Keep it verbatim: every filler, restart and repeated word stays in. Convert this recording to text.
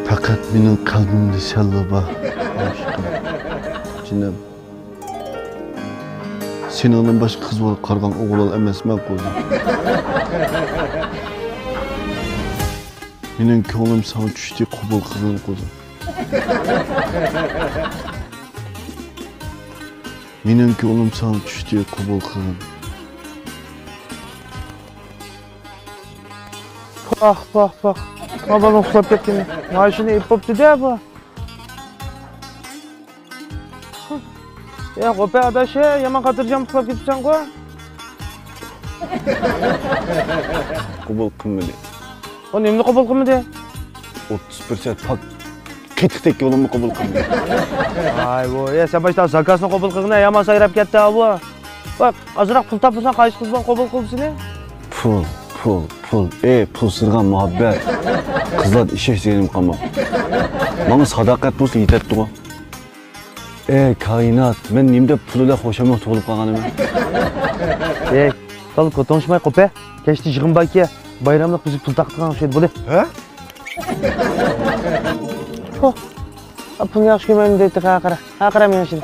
پەقەت مېنىڭ قەلبىمدە سەنلا بار، ئاشىقىم، جېنىم. سېنىڭدىن باشقا قىز بالا قارىغان ئوغۇل ئەمەسمەن، قۇزۇم. مېنىڭ كۆڭلۈم ساڭا چۈشتى، قوبۇل قىلغىن، قۇزۇم. مېنىڭ كۆڭلۈم ساڭا چۈشتى، قوبۇل قىلغىن. پاھ، پاھ، پاھ. ما بالام ئۇخلاپ كەتكىنى. ماشىنا ئېپ بوپتۇ-دە بۇ. يا، غوپە ئاداش، يامان خاتىرجەم ئۇخلاپ كېتىپسەنغۇ. قوبۇل قىلمىدى. ئۇ نېمىنى قوبۇل قىلمىدى؟ ئوتتۇز پىرسەنت پاك قېتىق تەككە بولۇمنى قوبۇل قىلدى. ۋاي، ۋو، ئە، سەن باشتا زاكازنى قوبۇل قىلغىنا، يامان سايراپ كەتتى، ئاۋۇ. باق، ئازراق پۇل تاپمىساڭ، قايسى قىز بىلەن قوبۇل قىلدى سېنى؟ پۇل، پۇل، پۇل. ئەي، پۇلسىرىغان مۇھەببەت. قىزلاردا ئىشەنچ دېگىنىم قالماپتۇ. ماڭا ساداقەت بولسا يېتەتتىغۇ. ئەي، كائىنات، مەن نېمە دەپ پۇل بىلەن خۇشامەت بولۇپ قالغانىمەن؟ ئەي، تال كوتۇڭشىماي قوپە. كەچتە يىغىن باركەن، بايراملىق بىزگە پۇل تارقىتىدىغان ئوخشايدۇ، بولدى. ھە؟ ھو. ئا، پۇلنى ياخشى كۆرمەيمەن دەيتتى، ھە، قارا. ھە، قارا، مېنىڭ ئىشىم.